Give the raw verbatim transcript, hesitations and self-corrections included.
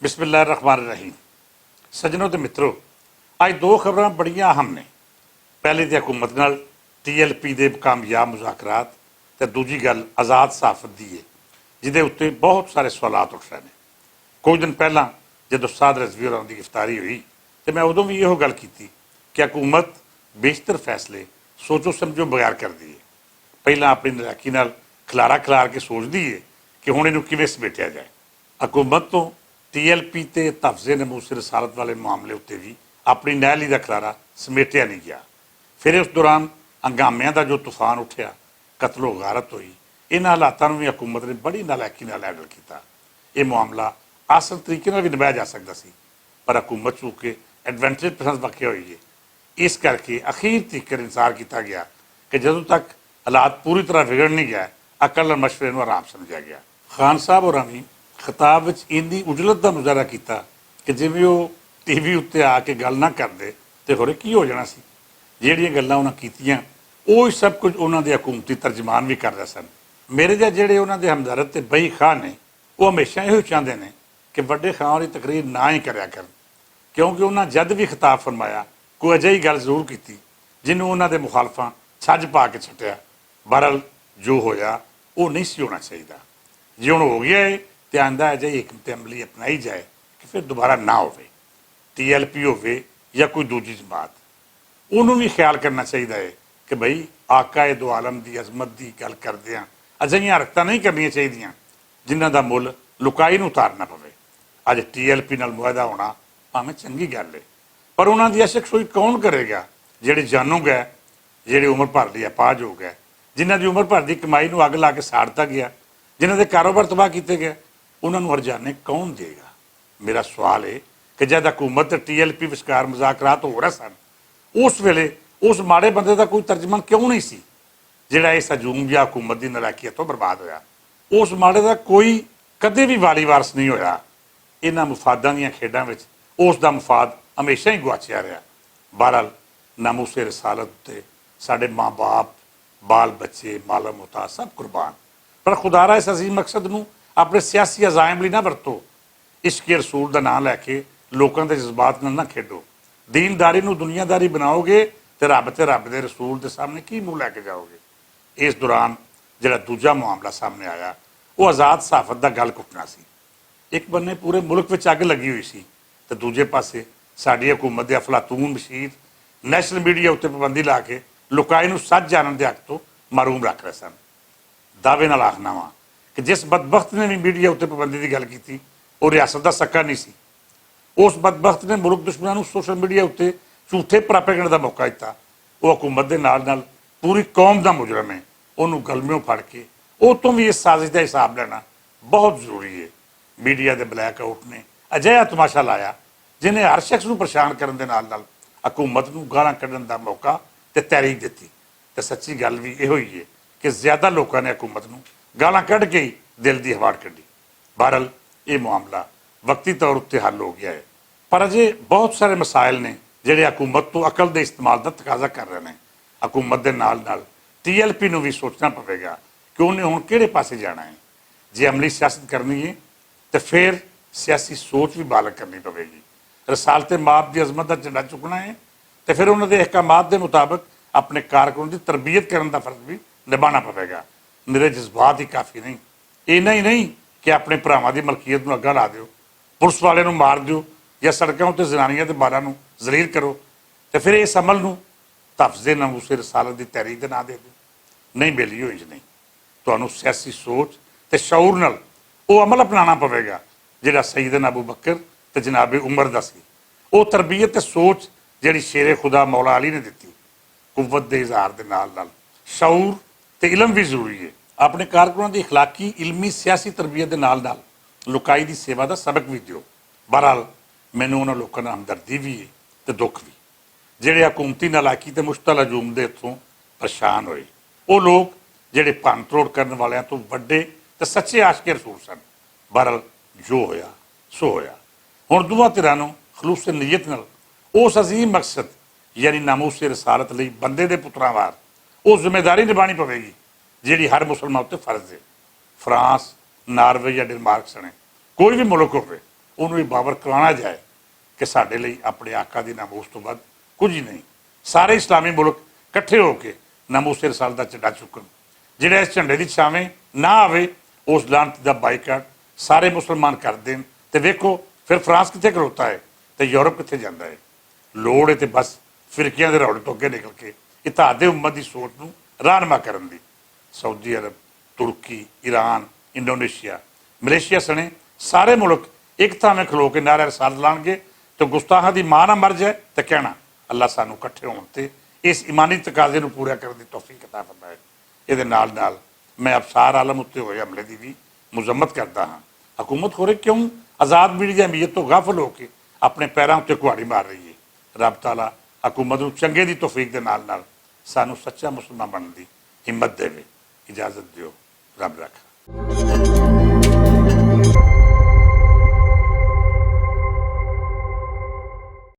بسم اللہ الرحمن الرحیم۔ سجنوں تے متروں، اج دو خبراں بڑیاں اہم نیں۔ پہلی تے حکومت نال ٹی ایل پی دے کامیاب مذاکرات، تے دوجی گل آزاد صحافت دی ہے، جس دے اتے بہت سارے سوالات اٹھ رہے نیں۔ کچھ دن پہلاں جدوں سعد رضوی ہوراں دی گرفتاری ہوئی، تے میں ادوں وی ایہو گل کیتی کہ حکومت بیشتر فیصلے سوچو سمجھو بغیر کردی ہے۔ پہلاں اپنی نالاکی نال کھلارا کھلار کے سوچدی ہے کہ ہن اینوں کیویں سمیٹیا جائے۔ حکومت توں ٹی ایل پی تے تفزے نموس رسالت والے معاملے اتے وی اپنی نہلی دا کھلارا سمیٹیا نہیں گیا۔ پھر اس دوران ہنگامیاں دا جو طوفان اٹھیا، قتل و غارت ہوئی، انہاں حالاتاں نوں وی حکومت نے بڑی نالائکی نال ہینڈل کیتا۔ یہ معاملہ آسن طریقے نال وی نبھایا جا سکدا سی، پر حکومت چونکہ ایڈوینٹیج پسند واقع ہوئی ہے، اس کر کے اخیر تیکر انتظار کیتا گیا کہ جدوں تک حالات پوری طرح وگڑ نہیں گئے، عقل اور مشورے نوں آرام سمجھا گیا۔ خان صاحب ہوراں وی خطاب وچ ایندی عجلت دا مظاہرہ کیتا کہ جیویں او ٹی وی اُتے آ کے گل نہ کردے تے ہورے کی ہو جانا سی۔ جیہڑیاں گلاں انہاں کیتیاں، اوہی سب کچھ انہاں دے حکومتی ترجمان وی کر رہے سن۔ میرے جا جیہڑے انہاں دے ہمدرد تے بہی خواہ نے، او ہمیشہ ایہو چاہندے نے کہ وڈے خواہاں دی تقریر نہ ہی کریا کرن، کیونکہ انہاں جد وی خطاب فرمایا، کوئی اجہی گل ضرور کیتی جنہوں انہاں دے مخالفاں چھج پا کے چھٹیا۔ بہرحال، جو ہویا، او نہیں سی ہونا چاہیدا۔ جے ہن ہو گیا ہے، تے آئندہ اجہی حکمت عملی اپنائی جائے کہ پھر دوبارہ نہ ہووے، ٹی ایل پی ہووے یا کوئی دوجی جماعت۔ انہوں وی خیال کرنا چاہیدا ہے کہ بھئی، آقا دو عالم دی عظمت دی گل کردیاں اجہیاں حرکتاں نہیں کرنیاں چاہیدیاں، جنہاں دا مل لکائی نوں اتارنا پوے۔ اج ٹی ایل پی نال معاہدہ ہونا بھاویں چنگی گل ہے، پر انہاں دی عشق سوئی کون کرے گا؟ جیہڑے جانوں گئے، جیہڑے عمر بھر لئی اپاج ہو گئے، جنہاں دی عمر بھر دی کمائی نوں اگ لا کے ساڑتا گیا، جنہاں دے کاروبار تباہ کیتے گئے، انہاں نوں ہرجانے کون دے گا؟ میرا سوال ہے کہ جد حکومت تے ٹی ایل پی وچکار مذاکرات ہو رہے سن، اس ویلے اس ماڑے بندے دا کوئی ترجمان کیوں نہیں سی، جڑا اس ہجوم یا حکومت دی نالاکیاں تو برباد ہویا؟ اس ماڑے دا کوئی کدے بھی والی وارث نہیں ہویا۔ انہاں مفاداں دیاں کھیڈاں وچ اس دا مفاد ہمیشہ ہی گواچیا رہیا۔ بہرحال، ناموس رسالت تے ساڈے ماں باپ، بال بچے، مال و متاع سب قربان۔ پر خدا را اس عظیم مقصد نوں اپنے سیاسی عزائم لئی نہ ورتو۔ عشق رسول دا ناں لے کے لوکاں دے جذبات نال نہ کھیڈو۔ دینداری نوں دنیا داری بناؤ گے تے رب تے رب دے رسول دے سامنے کی منہ لے کے جاؤ گے؟ اس دوران جڑا دوجا معاملہ سامنے آیا، وہ آزاد صحافت دا گل کٹنا سی۔ ایک بننے پورے ملک وچ اگ لگی ہوئی سی، تے دوجے پاسے ساڈی حکومت دے افلاطون مشیر نیشنل میڈیا اُتے پابندی لا کے لوکائی نوں سچ جانن دے حق توں محروم رکھ رہے سن۔ دعوے نال آکھنا واں کہ جس بدبخت نے وی میڈیا اُتے پابندی دی گل کیتی، او ریاست دا سکا نہیں سی۔ اس بدبخت نے ملک دشمناں نوں سوشل میڈیا اُتے جھوٹے پراپیگنڈا دا موقع دتا۔ او حکومت دے نال نال پوری قوم دا مجرم ہے۔ اونوں گلمیوں پھڑ کے او توں وی اس سازش دا حساب لینا بہت ضروری ہے۔ میڈیا دے بلیک آؤٹ نے اجہا تماشا لایا، جنہیں ہر شخص نوں پریشان کرن دے نال نال حکومت نوں گالاں کڈن دا موقع تے تحریک دتی۔ تے سچی گل وی ایہو ہی ہے کہ زیادہ لوکاں نے حکومت نوں گالاں کڈ کے ہی دل دی ہواڑ کڈی۔ بہرحال، یہ معاملہ وقتی طور اُتے حل ہو گیا ہے، پر اجے بہت سارے مسائل نے جڑے حکومت تو عقل دے استعمال دا تقاضا کر رہے ہیں۔ حکومت دے نال نال ٹی ایل پی نوں وی سوچنا پوے گا کہ انہیں ہن کہڑے پاسے جانا ہے۔ جے عملی سیاست کرنی ہے، تے پھر سیاسی سوچ وی بالغ کرنی پوے گی۔ رسالت ماب دی عظمت دا جھنڈا چکنا ہے، تے پھر انہاں دے احکامات دے مطابق اپنے کارکنوں دی تربیت کرن دا فرض وی نبھانا پوے گا۔ میرے جذبات ہی کافی نہیں۔ اینا ہی نہیں کہ اپنے بھراواں دی ملکیت نوں اگا لا دیو، پولیس والے نوں مار دیو، یا سڑکاں اُتے زنانیاں دے بالاں نوں ذلیل کرو، تے پھر اس عمل نوں تفضے ناموس رسالت دی تحریک دے ناں دے دیو۔ نہیں، بیلی ہوئی چ نہیں۔ تہانوں سیاسی سوچ تے شعور نال او عمل اپنانا پوے گا، جڑا سیدنا ابو بکر تے جناب عمر دا سی۔ او تربیت تے سوچ جڑی شیر خدا مولا علی نے دتی۔ قوت دے اظہار دے نال نال شعور تے علم وی ضروری ہے۔ اپنے کارکناں دی اخلاقی، علمی، سیاسی تربیت دے نال نال لکائی دی سیوا دا سبق وی دیو۔ بہرحال، مینوں انہاں لوکاں نال ہمدردی وی ہے تے دکھ وی، جڑے حکومتی نالاکی تے مشتعل ہجوم دے اتھوں پریشان ہوئے۔ او لوگ جڑے بھن تروڑ کرن والیاں توں وڈے تے سچے عاشق رسول سن۔ بہرحال، جو ہویا سو ہویا۔ ہن دوواں تیراں نوں خلوص نیت نال اس عظیم مقصد، یعنی ناموس رسالت لئی بندے دے پتراں وار او ذمہ داری نبھانی پوے گی، جیڑی ہر مسلمان اُتے فرض ہے۔ فرانس، ناروے یا ڈنمارک سنے کوئی وی ملک ہووے، انہوں یہ باور کرانا جائے کہ ساڈے لئی اپنے آقا دی ناموس تو ود کچھ ہی نہیں۔ سارے اسلامی ملک کٹھے ہو کے ناموس رسالت دا چڈا چکن۔ جڑا اس جھنڈے دی چھاویں نہ آوے، اس لانت دا بائیکاٹ سارے مسلمان کر دین۔ تے ویکھو، پھر فرانس کتھے کروتا ہے تے یورپ کتھے جاندا ہے؟ لوڑ ہے تے بس فرقیاں دے روڑے تو اگے نکل کے اتحاد امت دی سوچ نوں راہنما کرن دی۔ سعودی عرب، ترکی، ایران، انڈونیشیا، ملیشیا سنے سارے ملک ایک تھاویں کھلو کے نعرہ رسالت لان گے۔ تو گستاخاں دی ماں نہ مر جائے، تے کہنا، اللہ سانو کٹھے ہون تے اس ایمانی تقاضے نوں پورا کرن دی توفیق عطا فرمائے۔ اے دے نال نال میں ابصار عالم اتے ہوئے حملے دی بھی مذمت کردا ہاں۔ حکومت خورے کیوں آزاد میڈیا اہمیت تو غافل ہو کے اپنے پیراں اتے کہاڑی مار رہی ہے؟ رب تعالیٰ حکومت نوں چنگے دی توفیق دے نال نال سانوں سچا مسلمان بنن دی ہمت دے۔ اجازت دیو، رب رکھا۔